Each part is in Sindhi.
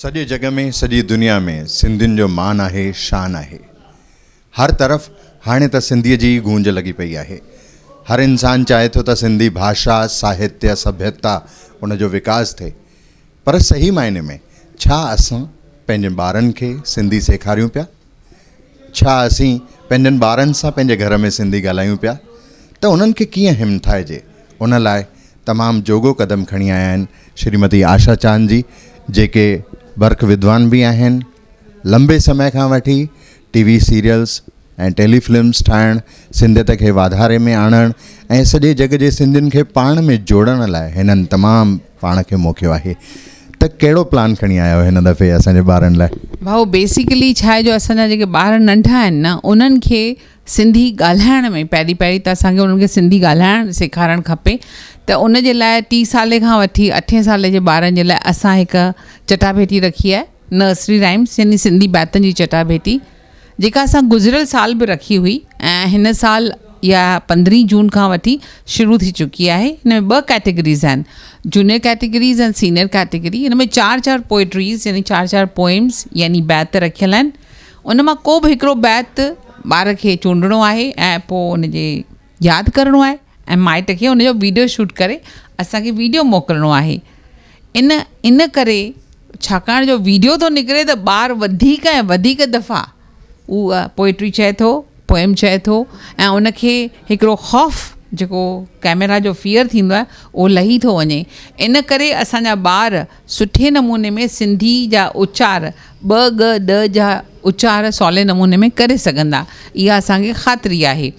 سڄي جڳ ۾ سڄي دنيا ۾ سنڌين جو مان آهي شان آهي. هر طرف هاڻي ته سنڌيء جي ئي گونج لڳي پئي آهي. هر انسان چاهي ٿو ته سنڌي ڀاشا، ساهتيه، سڀيتا ان جو وڪاس ٿئي. پر صحيح معني ۾ ڇا اسان پنهنجن ٻارن کي سنڌي سيکاريون پيا؟ ڇا اسين پنهنجن ٻارن سان پنهنجي گهر ۾ سنڌي ڳالهايون پيا؟ ته انهن کي ڪيئن همٿائجي؟ ان لاء تمام جوڳو قدم کڻي آيا آهن شريمتي آشا چاند جي جيڪي برک ودوان به آهن لمبي سمي کان وٺي T V serials ۽ tele films ٺاهڻ سنڌيت کي واڌاري ۾ آڻڻ ۽ سڄي جڳ جي سنڌين کي پاڻ ۾ جوڙڻ لاء هنن تمام پاڻ کي موکيو آهي ته ڪهڙو پلان کڻي آيا آهيو هن دفعي اسان جي ٻارن لاء؟ ڀائو بيسيڪلي ڇا آهي جو اسان جا جيڪي ٻار ننڍا آهن نه انهن کي سنڌي ڳالهائڻ ۾ پهرين پهرين ته اسان کي انهن کي سنڌي ڳالهائڻ سيکارڻ کپي ته ان جي لاء ٽي سالي کان وٺي اٺين سالي جي ٻارن جي لاء اسان هڪ چٽاڀيٽي رکي آهي نرسري رائمس يعني سنڌي بيتن جي چٽاڀيٽي جيڪا اسان گذريل سال به رکي هئي ۽ هن سال اها پندرهين جون کان وٺي شروع ٿي چڪي آهي هن ۾ ٻه ڪيٽيگريز آهن جونيئر ڪيٽيگريز ۽ سينئر ڪيٽيگري هن ۾ چار چار پوئٽريز يعني چار چار پوئمز يعني بيت رکيل آهن ان مان ڪو به هڪڙو بيت ٻار کي چونڊڻو آهي ۽ پوء ان جي ياد ڪرڻو آهي ۽ مائٽ کي ان جو ويڊيو شوٽ ڪري اسان کي ويڊيو موڪلڻو آهي ان ان ڪري ڇاڪاڻ جو ويڊيو ٿو نڪري ته ٻار وڌيڪ ۽ وڌيڪ دفعا اها پوئٽري چئي ٿو پوئم چئي ٿو ۽ ان کي هڪڙو خوف جيڪو ڪئميرا جو فيئر ٿيندو آهي اهو لهي ٿو وڃي ان ڪري اسان جا ٻار سٺي نموني ۾ سنڌي جا اچار ٻه ڳ ڏ جا اچار سولي نموني ۾ ڪري سگهندا اها اسان کي خاطري آهي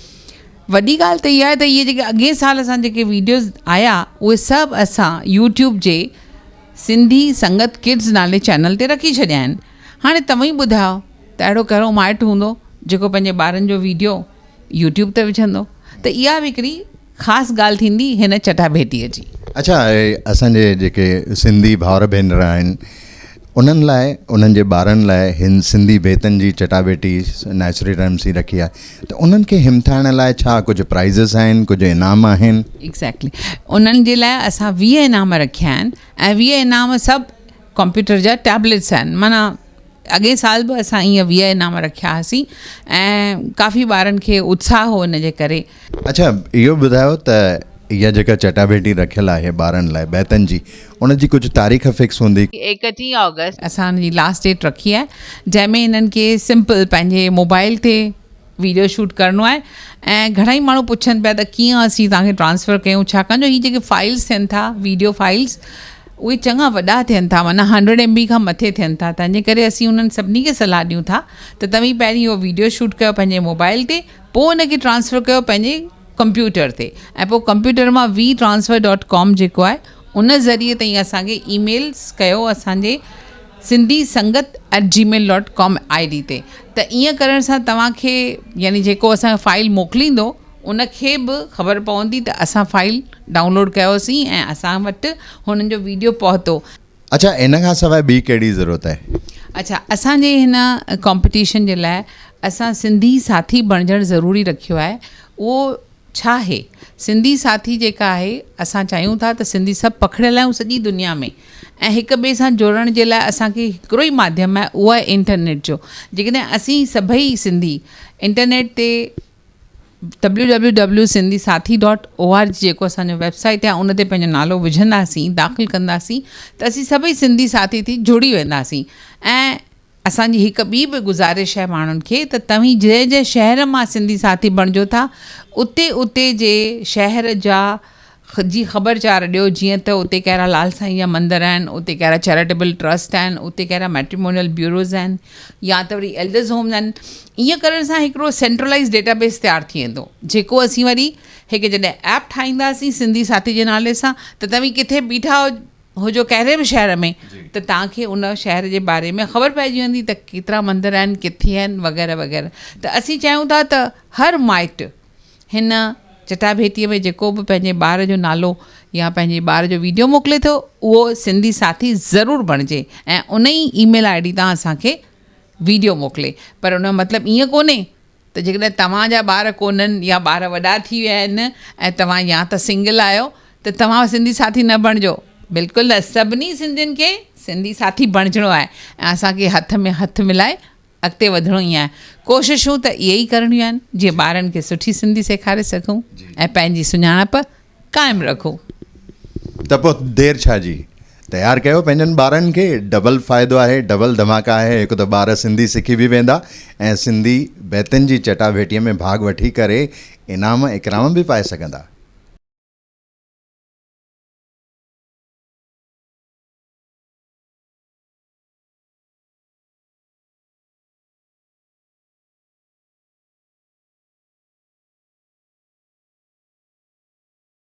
وڏي ڳالهه ته اها آهي ته اهي جيڪي اڳئين سال اسان جيڪي ويڊيوز آيا اهي سڀ اسان يوٽيوب جي سنڌي سنگت ڪڊز نالي چينل تي رکي ڇڏيا آهن هاڻي توهين ئي ٻڌايو ته اهڙو ڪهڙو مائٽ هوندو جيڪو پنهنجي ٻارن جو ويڊيو يوٽيوب تي وجهندو ته اها به هڪڙي خاص ڳالهه ٿيندي هن چٽاڀيٽيء جي. اڇا اسان جي جيڪي سنڌي ڀائر ڀينر آهن انهن لاء انهن جي ٻارن لاء هن سنڌي بيتن جي چٽاڀيٽي نيچري رائمس جي رکي آهي ته انهن کي همٿائڻ لاء ڇا ڪجهه پرائيزز آهن ڪجهه انعام آهن؟ ايگزيڪٽلي انهن جي لاء اسان 20 انعام رکيا آهن ۽ 20 انعام سڀ ڪمپيوٽر جا ٽيبليٽس آهن معنيٰ اڳئين سال به اسان ائين 20 انعام رکيا هئاسين ۽ ڪافي ٻارن کي اتساهه هو ان جي ڪري. اڇا اهو ٻڌايو ته اها جيڪا چٽاڀيٽي رکيل آهي ٻارن لاء بيتن جي ان جي ڪجهه تاريخ فڪس هوندي؟ 31 آگسٽ اسان ان جي لاسٽ ڊيٽ رکي آهي جنهن ۾ انهن کي سمپل پنهنجي موبائل تي ويڊيو شوٽ ڪرڻو آهي ۽ گهڻا ئي ماڻهو پڇن پيا ته ڪيئن اسين توهان کي ٽرانسفر ڪيون ڇاڪاڻ جو هي جيڪي فائلز ٿين ٿا ويڊيو فائلز اهي چڱا وڏا ٿين ٿا معنيٰ هنڊريڊ ايم بي کان مٿي ٿين ٿا تنهن جي ڪري اسين انهن سڀني کي صلاح ڏيون ٿا ته توهين پهرين اهو ويڊيو شوٽ ڪيو پنهنجي موبائل تي پوء ان کي ٽرانسفر ڪيو پنهنجي ڪمپيوٽر تي ۽ پوء ڪمپيوٽر مان وي ٽرانسفر ڊاٽ ڪام جيڪو آهي ان ذريعي تائين اسان کي اي ميلز ڪيو اسان جي Sindhi Sangat at Gmail dot com I D تي ته ائين ڪرڻ سان توهان کي يعني جيڪو اسان کي فائل موڪليندو ان کي به خبر پوندي ته اسان فائل ڊائونلوڊ ڪيوسين ۽ اسان وٽ هنن جو ويڊيو پهتو. اڇا ان کان سواء ٻي ڪهڙي ضرورت آهي؟ اڇا اسان جي هن ڪامپيٽيشن جي لاء اسان سنڌي ساٿي بڻجڻ ضروري رکيو آهي اهو ڇا آهي سنڌي ساٿي جيڪا آهي اسان چاهيون ٿا ته سنڌي سڀ پکڙيل آهيون سڄي دنيا ۾ ۽ هڪ ٻئي سان جوڙڻ جي لاء اسان کي هڪڙو ئي ماڌيم آهي اهو آهي انٽرنيٽ جو جيڪڏهن اسين سڀئي سنڌي انٽرنيٽ تي W W W Sindhi Sathi dot O R G جيڪو اسان جو ويب سائيٽ آهي ان تي پنهنجو نالو وجهنداسين داخل ڪنداسين ته اسين سڀئي سنڌي ساٿي ٿي جڙي وينداسين ۽ اسان جي هڪ ٻي به گذارش آهي ماڻهن کي ته توهين جنهن جنهن شهر مان سنڌي ساٿي بڻجو ٿا اتي اتي جي شهر جا جي خبر چار ڏيو جيئن ته اتي ڪهڙا لال سائين جا مندر آهن اتي ڪهڙا چيريٽيبل ٽرسٽ آهن اتي ڪهڙا ميٽريمونيل بيوروز آهن يا ته وري ايلڊرز هومز آهن ائين ڪرڻ سان هڪڙو سينٽرلائز ڊيٽا بيس تيار ٿي ويندو جيڪو اسين وري هڪ جڏهن ايپ ٺاهينداسين سنڌي ساٿي جي نالي سان ته توهين ڪٿي بيٺا هجو ڪهڙي به شهر ۾ ته توهان کي ان شهر جي باري ۾ خبر پئجي ويندي ته ڪيترا مندر آهن ڪٿي آهن وغيره وغيره ته اسين چاهيون ٿا ته هر مائٽ هن چٽاڀيٽيء ۾ جيڪو به پنهنجي ٻار جو نالو يا پنهنجي ٻار جو ويڊيو موڪلي ٿو اهو سنڌي ساٿي ضرور بڻجي ۽ ان ئي اي ميل I D تان اسان کي ويڊيو موڪلي پر ان جو مطلب ائين ڪونهي ته جيڪڏهن توهان جا ٻار ڪونهن يا ٻار وڏا ٿي ويا آهن ۽ توهان يا ته سنگل آهيو ته توهان سنڌي ساٿي نه بڻجو. بلڪل نه سڀني سنڌين کي سنڌي ساٿي بڻجڻو آهي ۽ اسان کي هٿ ۾ هٿ ملائي اڳتي وڌڻو ئي آهي. ڪوششون ته اهي ئي ڪرڻيون آهن جيئن ٻارن کي سٺي سنڌي سيکاري سگهون ۽ پنهنجي سڃاڻپ قائم رکون. ته پوء دير ڇا جي؟ تيار ڪيو پنهنجن ٻارن کي، ڊبل فائدو آهي، ڊبل ڌماڪا آهي، هڪ ته ٻار سنڌي سکي به ويندا ۽ سنڌي بيتن جي چٽاڀيٽيء ۾ ڀاڳ وٺي ڪري انعام اڪرام به پائي سگهندا.